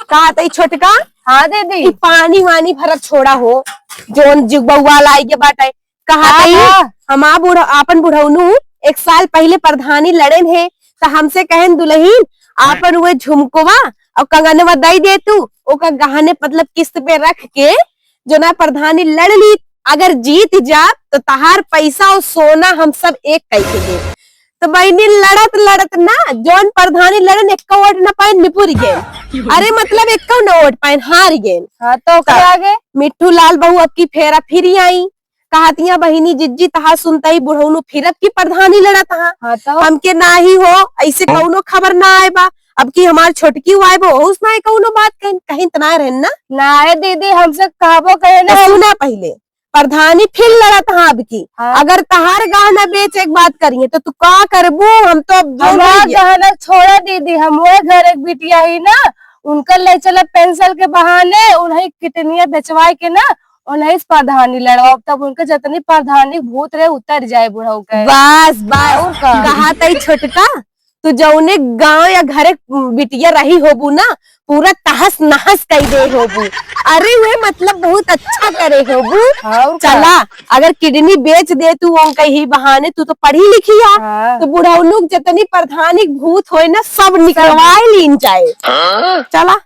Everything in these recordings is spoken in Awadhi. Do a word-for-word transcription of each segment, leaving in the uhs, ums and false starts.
का तई छोटका? हाँ दीदी। ई पानी वानी भरत छोड़ा हो, जौन जुग बउआ लाई के बाटे। कहा हाँ, तई हाँ। हमार बूढ़-, आपन बुढ़ौनू एक साल पहिले प्रधानी लड़ेन है, त हमसे कहेन, "दुलहिन, हाँ। आपन उहे झुमकवा अउर कंगनवा दई दे तू, ओका गहने मतलब किस्त पे रख के जो ना प्रधानी लड़ ली, अगर जीत जाब त तहार पैसा अउर सोना हम सब एक कई के देब।" त बहिनी लड़त लड़त ना जौन प्रधानी लड़ेन एक्को वोट न पाएन, निपुर गएन। अरे मतलब एक्को न वोट पाएन, हार गएन। हाँ, तो ओकरे आगे? मिट्ठू लाल बहू अब की फेरा फिर आई। कहतिया, "बहिनी जिज्जी तहार सुनतही बुढ़ौनू फिर अब की प्रधानी लड़त हा। हाँ, तो? हमके नाही हो, ऐसे कौनो खबर ना आए बा। अब की हमार छोटकी आए बा, ओहू से ना कौनो बात कहिन, कहिन त ना रहन ना?" ना है दीदी, हमसे कहबो कहे ना। तो सुना पहिले, प्रधानी फिर लड़त हा अब की। हाँ। अगर तहार गहना बेचे के बात करिए तो तू का करबू? हम तो अब जो हमार गहना छोड़ा दीदी, हम वो घर एक बिटिया ही ना, उनकर ले चला पेंसिल के बहाने, उन्हें किडनिया बेचवाए के ना, उन्हें से प्रधानी लड़वाओ, तब उनके जितनी प्रधानी भूत रहे उतर जाए बुढ़ऊ के। बस, बस। और का? कहा तई छोटका, तू जौने गांव या घरे बिटिया रही होबू ना, पूरा तहस नहस कई दे होबू। अरे वे मतलब बहुत अच्छा करे होबू। और का? चला, अगर किडनी बेच दे तू उनके ही बहाने, तू तो पढ़ी लिखी आ, हाँ। तो बुढ़ौनू के जितनी प्रधानी भूत होए ना, सब निकलवाए लीन जाए। हाँ? चला।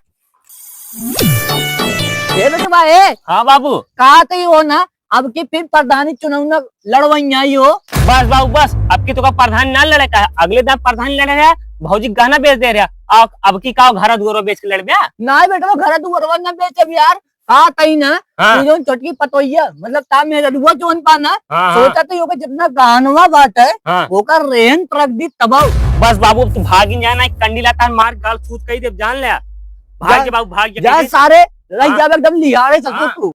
ए बेटवा, ए। हाँ बाबू। का तई हो ना, अब की फिर प्रधानी चुनौना लड़वैया ही हो। बस बाबू बस, अब की तोका प्रधानी ना लड़े का, अगले दिन प्रधानी लड़े रहा, भौजी गहना बेच दे रहा, अब, अब की का घरा दुआरो बेच के लड़बे? ना बेटवा, घरा दुआरो ना बेचब यार, का तई ना, हाँ। तू जौन छोटकी पतोहिया, मतलब ता मेहररुआ जौन पा ना, हाँ, हाँ। सोचा तई ओकर जितना गहनवा बाटे, हाँ। ओकर रेहन रख दी तबाऊ। बस बाबू, अब तू भागिन जाना, एक कंडी लाता मार गाल सूत कही देब, जान ले। भाग जा, जा बाबू, भाग जा, जा कहीं। सारे, रह हाँ। जावे एकदम लिहाड़े ससुर हाँ। तू।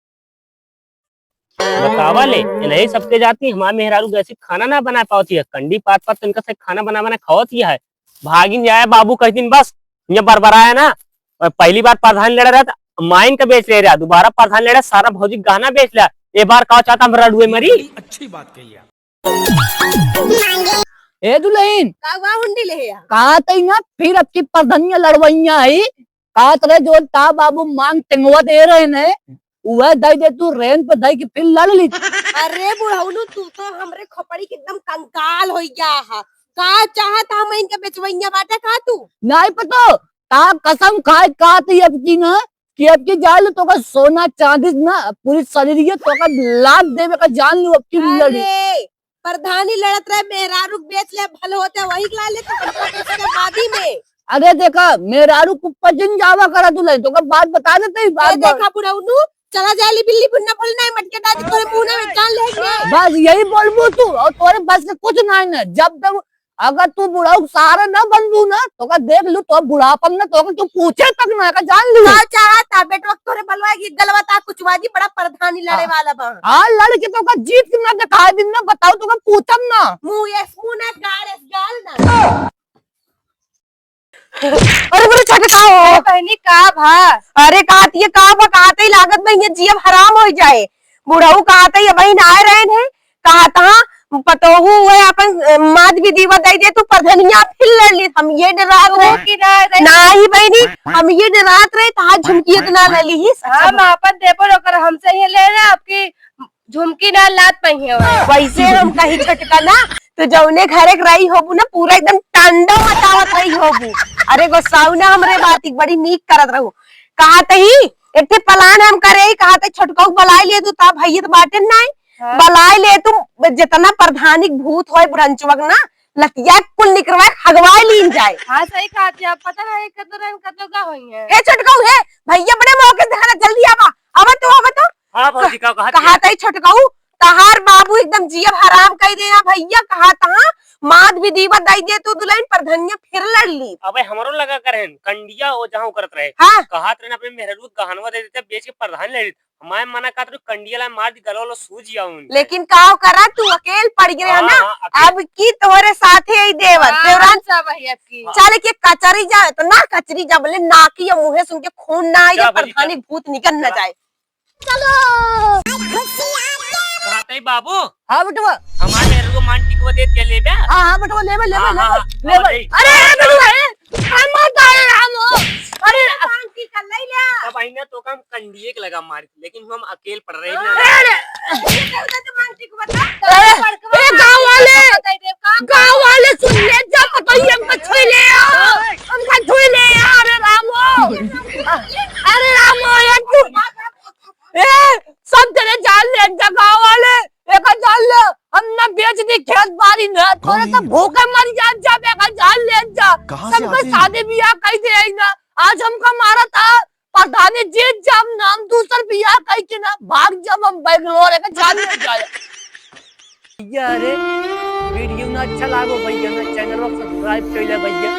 बतावा ले, इन्हें सबके जाती हमार मेहरारू गैसी खाना ना बना पावती है, कंडी पात पात तो इनका से खाना बना बना खावत ही है। भागिन जाए बाबू कह दिन बस, ये बरबराया ना, और पहली बार प्रधान लड़ा रहा था, माइन का बेच ले रहा, दोबारा प्रधान लड़ा, सारा भौजी गहना बेच लिया, ये बार का चाहता हम रडुए मरी। बड़ी अच्छी बात कही आप। ए दुलहिन, का हुआ हुंडी ले है? का तई ना फिर अब की प्रधानिया लड़वैया है, का तरे जो ता बाबू मांग टेंगवा दे रहे ने, उहे दई दे तू रेन पे दई के फिर लड़ ली। अरे बुढ़ौनू, तू तो हमरे खोपड़ी के एकदम कंकाल हो गया है। का चाहत हम इनके बेचवैया बाटे का तू? नहीं पतो, का कसम खाए का तई अब की ना, कि अब की जान ले तोका सोना चांदी ना पूरी शरीर ये तोका लाख देवे का जान लू अब की लड़ी। अरे, प्रधानी लड़त रहे, मेहरारू के बेच ले, भल होते वही के ला ले, तो हमका बेच के बादी में। अरे देखा, मेहरारू कुप्पा जिन जावा करा तू ले, तोका बात बता देते ही, ए, बात बात। देखा बुढ़ौनू, चला जाए ली बिल्ली बुन्ना फल नहीं मटके डाल तोरे मुंह में जान ले के। बस यही बोलबू तू, और तोरे बस के कुछ नहीं ना। जब तक अगर तू बुढ़ऊ के सहारा ना बनबू ना, तोका देख लू, तो बुढ़ापन में तोका तू पूछे तक ना का जान लू। का चाहता बेटवा तोरे बलवा की गलवा ता कुछ वाजी बड़ा प्रधानी लड़े हाँ। वाला बा। हाँ, लड़ के तोका जीत के ना दिखाई दिन ना, बताओ तोका पूछम ना। मुंह एस मुंह ना, गाड़ एस गाल ना। अरे मेरे छोटे का हो? अरे बहनी का भा? अरे कहत ये का भा, कहत ही लागत में ये जियब हराम हो जाए। बुढ़ऊ कहत ही अबहिन आए रहे हैं, कहत हाँ पतोहू हुए अपन, अ, माद भी दीवा दे दे तू प्रधनिया फिर लड़ ली। हम ये डरात रहे। की ना रही? नाही बहनी, हम ये डरात रहे, कहा झुमकी इतना ले ली ही, सच हम में। आपन देवर ओकर हमसे ये ले रहे, आपकी झुमकी ना लात पइहे हो। वैसे हम कही छोटका ना, तो जौने घरे के रही होबू ना, पूरा एकदम टांडव मचावत रही होबू। अरे गोसाऊ ना, हमरे बात एक बड़ी नीक करत रहू। कहत ही, एक ठे plan हम करे ही, कहत ही छोटका के बलाई ले तू, ता भैया तो बाटे नाई। हाँ। बलाई ले तू, जितना प्रधानिक भूत होए बुढ़ंचवक ना, लतिया कुल निकरवा हगवाए लीन जाए। हाँ, सही कहत ही आप, पता नहीं कतो रंग कतो का होई है। हे छोटका, हे भैया बड़े मौके से दिखाना, जल्दी आवा, आवा तो, आवा तो। हाँ भौजी, का कहत कहा ही? तई छोटकाऊ, तहार बाबू एकदम जियब हराम कई दे हैं भैया, कहा तहा माद भी दीवा दई दे तू दुल्हन पर धनिया फिर लड़ ली। अबे हमरो लगा कर हैं, कंडिया वो जहाँ करत रहे। हाँ। कहा तरे अपने मेहरारू गहनवा दे देते, बेच के प्रधान ले लेते। हमारे मना कहत रहे कंडिया ला मार दी, गलो लो सूझ जाओ उनके। लेकिन का करा तू अकेल पड़ गया हाँ, ना। हाँ, अकेल। अब की तोहरे साथे ही देवर, हाँ, देवरान। अच्छा भैया की। चल के कचरी जा, तो ना कचरी जा, बोले नाकी या मुँहे सुन के खून ना आए, जा जा भौजी, प्रधानी चल। भूत निकल न चला। जाए। चलो। कहत ही बाबू। हाँ बेटवा। हमारे मेहरारू को मान टिकवा दे दिया लेबे। हाँ, हाँ बेटवा, लेबे, लेबे, हाँ, लेबे, हाँ, लेबे। हाँ, अरे, अरे बेटवा, ए, हम मत आए, हम। अरे, मान टिका ले लगा मारी, लेकिन हम अकेल पड़ रहे ना। अरे! ये तो उधर तो मांग टिक बता। अरे! ए, गाँव वाले! बताई दे, का गाँव वाले सुन ले, जा पतोहिया हमका छुई ले आ। हमका छुई ले आ, अरे रामो। अरे रामो, ये तू, ए, सब जने जान ले, जा गाँव वाले, एका जान ले, हम ना बेच दी खेत बारी ना, तोरे तो भूखे मर जात जा, एका जान ले जा। कहाँ से सबके आते हैं? शादी बियाह कई दे आई ना, आज हमका मारा था, प्रधानी जीत जा, हम नाम दूसर बियाह कई के ना, भाग जा, हम बैंगलोर, एका जान ले जाए। भैया, अरे, वीडियो ना अच्छा लागो भैया, ना चैनल को सब्सक्राइब कर ले भैया।